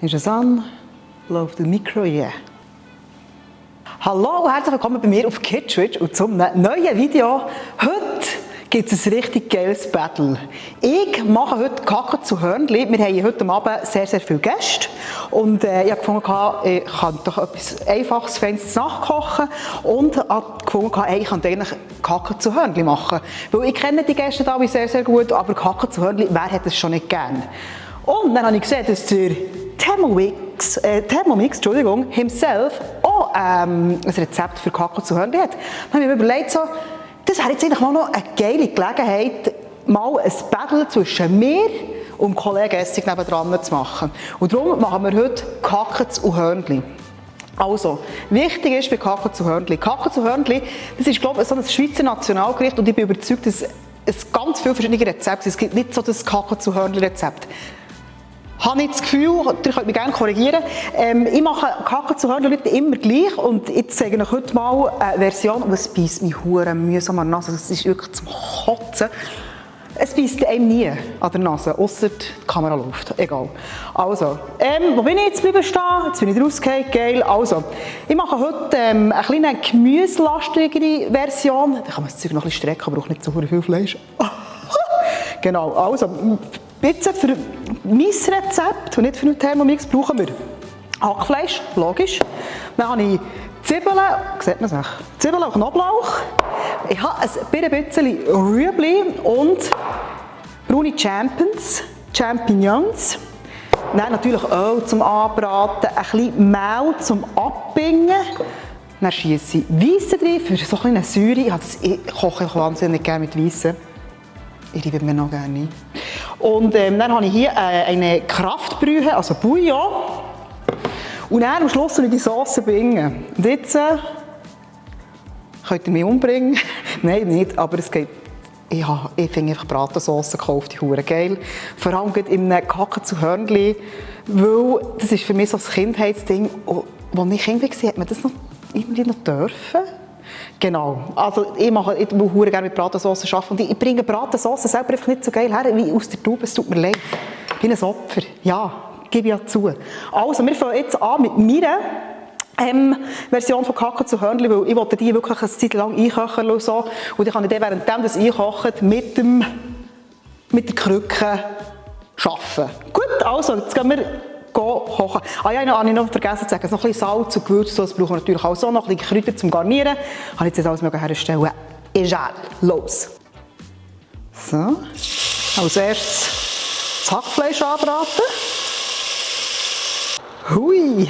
Ist es an? Läuft das Mikro? Yeah. Hallo und herzlich willkommen bei mir auf Kidswitch und zum neuen Video. Heute gibt es ein richtig geiles Battle. Ich mache heute Kacke zu Hörnli. Wir haben heute Abend sehr viele Gäste. Und ich habe gefunden, ich kann doch etwas Einfaches, Feines nachkochen. Und habe gefunden, ich kann eigentlich Kacke zu Hörnli machen. Weil ich kenne die Gäste alle sehr gut, aber Kacke zu Hörnli, wer hat es schon nicht gern? Und dann habe ich gesehen, dass der Thermomix, himself auch ein Rezept für Kacke zu Hörnli hat. Dann habe ich mir überlegt, so, das wäre jetzt eigentlich mal noch eine geile Gelegenheit, mal ein Battle zwischen mir und Kollegen Essig nebendran zu machen. Und darum machen wir heute Kacke zu Hörnli. Also, wichtig ist bei Kacke zu Hörnli. Kacke zu Hörnli, das ist, glaube ich, so ein Schweizer Nationalgericht und ich bin überzeugt, dass es ganz viele verschiedene Rezepte gibt. Es gibt nicht so das Kacke zu Hörnli-Rezept. Habe ich das Gefühl, ihr könnt mich gerne korrigieren, ich mache Kacke zu Hörnli nicht immer gleich und ich zeige euch heute mal eine Version, und es beisst mich hure mühsam an der Nase, das ist wirklich zum Kotzen. Es beisst einem nie an der Nase, ausser die Kamera läuft, egal. Also, wo bin ich jetzt bleiben stehen? Jetzt bin ich rausgefallen, geil. Also, ich mache heute eine kleine gemüselastigere Version. Da kann man das Zeug noch ein bisschen strecken, aber auch nicht so viel Fleisch. Genau, also, jetzt für mein Rezept und nicht für den Thermomix brauchen wir Hackfleisch, logisch. Dann habe ich Zwiebeln, sieht man es nicht? Zwiebeln und Knoblauch. Ich habe ein bisschen Rüebli und braune Champignons. Dann natürlich Öl zum Anbraten, ein bisschen Mehl zum Abbingen. Dann schiesse ich Weisse drin für so eine Säure. Ich koche wahnsinnig gerne mit Weisse. Ich reibe mir noch gerne ein. Und dann habe ich hier eine Kraftbrühe, also Bouillon. Und dann am Schluss soll ich die Sauce bingen. Und jetzt könnt ihr mich umbringen. Nein, nicht, aber es geht. Ich finde einfach Bratensauce gekauft, die hure geil. Vor allem in einem Kacke zu Hörnli, weil das ist für mich so ein Kindheitsding. Als ich Kind war, hat man das noch irgendwie noch dürfen. Genau, also ich will hure gerne mit Bratensauce arbeiten und ich bringe Bratensauce selber einfach nicht so geil her wie aus der Tube, es tut mir leid. Ich bin ein Opfer, ja, gebe ich ja zu. Also, wir fangen jetzt an mit meiner Version von Kacke zu Hörnli, weil ich wollte die wirklich eine Zeit lang einkochen und so. Und ich kann dann während das einkochen mit der Krücke arbeiten. Gut, also, jetzt gehen wir kochen. Ah ja, habe ich noch vergessen zu sagen, noch ein bisschen Salz und Gewürz, das brauchen wir natürlich auch so, noch ein bisschen Kräuter zum Garnieren. Habe ich jetzt alles herstellen. Egal, los! So, als erstes das Hackfleisch anbraten. Hui!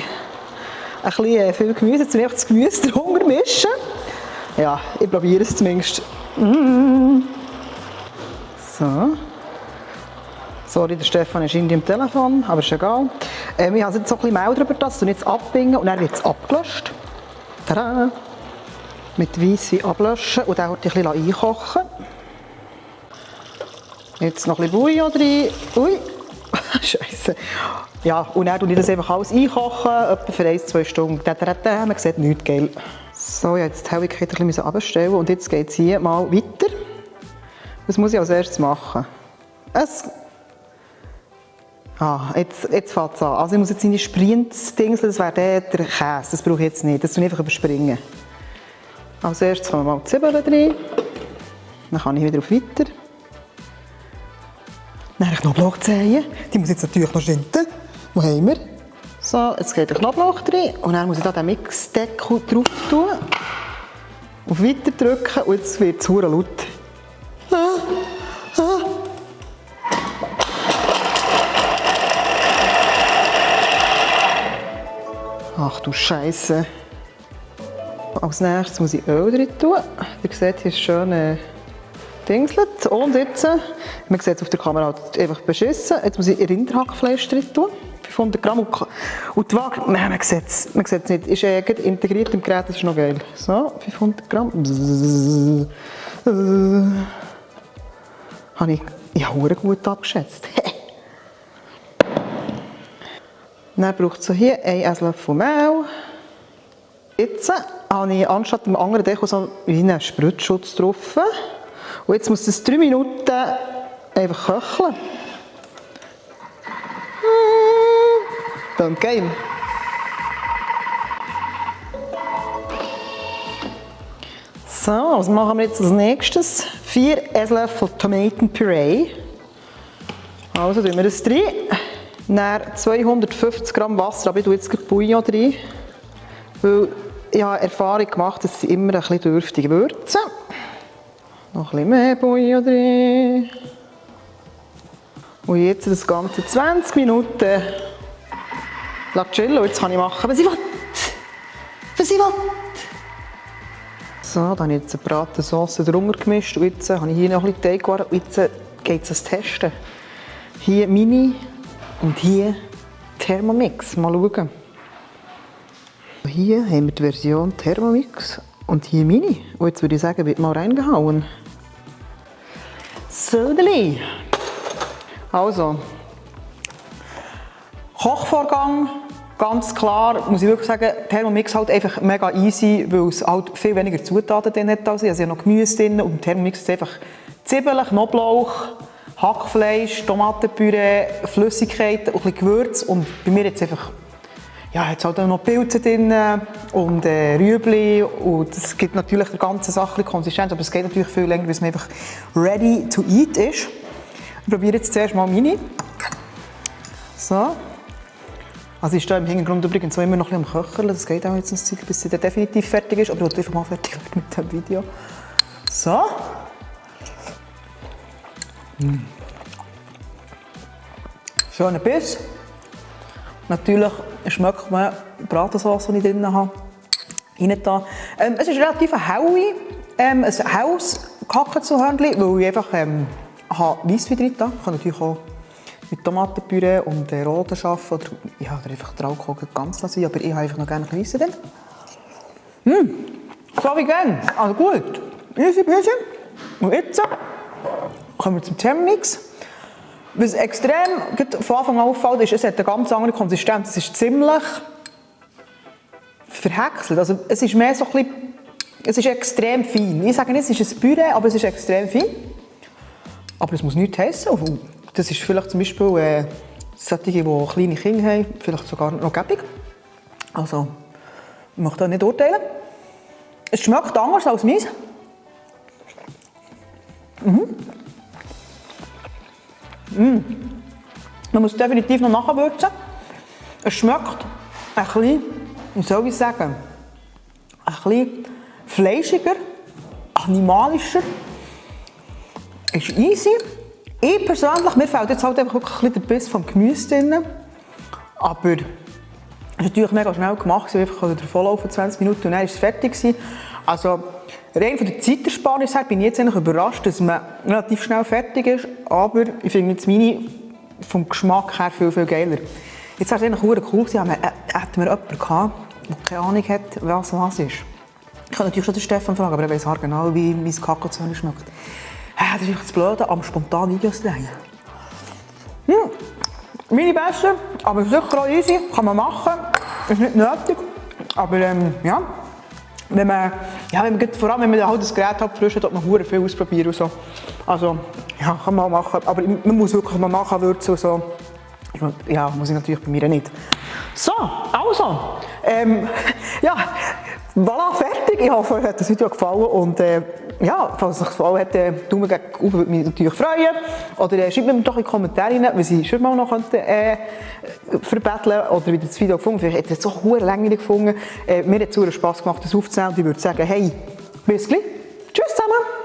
Ein bisschen viel Gemüse, jetzt will ich das Gemüse drunter mischen. Ja, ich probiere es zumindest. So. Sorry, der Stefan ist irgendwie am Telefon, aber ist egal. Ich habe jetzt so ein bisschen Mehl drüber, das jetzt abbingen und dann wird es abgelöscht. Tada! Mit Weisswein ablöschen und dann ein bisschen einkochen. Jetzt noch ein bisschen Bouillon rein. Ui! Scheisse. Ja, und dann tue ich das einfach alles einkochen, etwa für 1-2 Stunden. Man sieht nichts, geil. So, ja, jetzt die Helligkeit ein bisschen abstellen und jetzt geht es hier mal weiter. Was muss ich als erstes machen? Jetzt fängt es an. Also ich muss jetzt in die Sprints-Dings, das wäre der Käse, das brauche ich jetzt nicht, das tue ich einfach überspringen. Als erstes kommen mal die Zwiebeln rein, dann kann ich wieder auf weiter. Dann habe ich Knoblauchzehen, die muss jetzt natürlich noch schninden. Wo haben wir? So, jetzt geht der Knoblauch rein und dann muss ich da den Mixdeckel drauf tun. Auf weiter drücken und jetzt wird es verdammt laut. Ach du Scheisse. Als nächstes muss ich Öl drin tun. Ihr seht, hier ist schön dingselt. Und jetzt, man sieht es auf der Kamera einfach beschissen, jetzt muss ich Rinderhackfleisch drin tun. 500 Gramm. Und die Waage, man sieht es nicht, ist integriert im Gerät, das ist noch geil. So, 500 Gramm. Habe ich gut abgeschätzt. Dann braucht es hier einen Esslöffel Mehl. Jetzt habe ich anstatt dem anderen Deckel so einen Spritzschutz drauf. Und jetzt muss es 3 Minuten einfach köcheln. Dann geil. So, was machen wir jetzt als nächstes? 4 Esslöffel Tomatenpüree. Also tun wir das rein. Dann 250 Gramm Wasser, aber ich tue jetzt gleich Bouillon rein. Weil ich habe Erfahrung gemacht, dass sie immer ein bisschen dürftig würzen. Noch ein bisschen mehr Bouillon drin. Und jetzt das Ganze 20 Minuten chillen. Und jetzt kann ich machen, was ich will. Was ich will. So, dann habe ich jetzt eine Bratensauce drunter gemischt. Und jetzt habe ich hier noch ein bisschen Teig geworden. Und jetzt geht es ans Testen. Hier Mini und hier Thermomix. Mal schauen. Hier haben wir die Version Thermomix und hier Mini. Und jetzt würde ich sagen, wird mal reingehauen. So, also, Kochvorgang, ganz klar, muss ich wirklich sagen, Thermomix halt einfach mega easy, weil es halt viel weniger Zutaten drin hat als ich. Also ich habe noch Gemüse drin und im Thermomix ist einfach Zwiebeln, Knoblauch, Hackfleisch, Tomatenpüree, Flüssigkeit, ein bisschen Gewürz und bei mir jetzt einfach, ja, jetzt halt auch noch Pilze drin und Rüebli und es gibt natürlich der ganzen Sache Konsistenz, aber es geht natürlich viel länger, weil es einfach ready to eat ist. Ich probiere jetzt zuerst mal meine. So. Also ich stehe im Hintergrund übrigens so immer noch ein bisschen am Köcheln, das geht auch jetzt ein Zeit, bis sie dann definitiv fertig ist, aber ich will einfach mal fertig werden mit dem Video. So. Schöner Biss. Natürlich schmeckt man die Bratensauce, die ich drin habe, rein da. Es ist relativ ein helles Kackenzuhörnchen, weil ich einfach Weisswein drin habe. Ich kann natürlich auch mit Tomatenpüree und Roten arbeiten oder, ja, oder einfach den Alkohol ganz lassen, aber ich habe einfach noch gerne ein bisschen Weisswein drin. So wie gerne. Also gut. Easy peasy. Und jetzt kommen wir zum Thermomix. Was extrem von Anfang an auffällt, ist, es hat eine ganz andere Konsistenz. Es ist ziemlich verhäckselt. Also es ist mehr so ein bisschen, es ist extrem fein. Ich sage nicht, es ist ein Püree, aber es ist extrem fein. Aber es muss nichts heissen. Das ist vielleicht zum Beispiel solche, die kleine Kinder haben, vielleicht sogar noch gäbig. Also, ich möchte da nicht urteilen. Es schmeckt anders als meins. Man muss definitiv noch nachwürzen. Es schmeckt ein bisschen, wie soll ich sagen, ein bisschen fleischiger, animalischer. Es ist easy. Ich persönlich, mir fehlt jetzt halt einfach wirklich ein bisschen der Biss vom Gemüse drin. Aber es ist natürlich mega schnell gemacht. Ich einfach davonlaufen 20 Minuten und dann war es fertig. Also rein von der Zeitersparnis her bin ich jetzt eigentlich überrascht, dass man relativ schnell fertig ist. Aber ich finde jetzt meine vom Geschmack her viel, viel geiler. Jetzt wäre es eigentlich cool gewesen, hätten wir jemanden gehabt, der keine Ahnung hat, was ist. Ich kann natürlich schon den Stefan fragen, aber er weiss genau, wie mein Kackenzuhörnchen schmeckt. Das ist einfach das Blöde, am spontan Videos drehen. Meine Beste, aber sicher auch easy, kann man machen, ist nicht nötig. Aber ja, wenn man vor allem wenn man halt das Gerät hat, frisch hat man sehr viel ausprobieren und so. Also ja, kann man auch machen, aber man muss wirklich noch nachwürzen und so. Ja, muss ich natürlich bei mir nicht. So, also, ja, voilà, fertig. Ich hoffe, euch hat das Video gefallen und ja, falls es euch gefallen hat, Daumen gegen oben würde mich natürlich freuen. Oder schreibt mir doch in die Kommentare rein, was ich schon mal noch verbetteln oder wie ihr das Video gefunden habt. Vielleicht habt ihr es so langweilig gefunden. Mir hat es sehr Spass gemacht, das aufzunehmen und ich würde sagen, hey, bis gleich.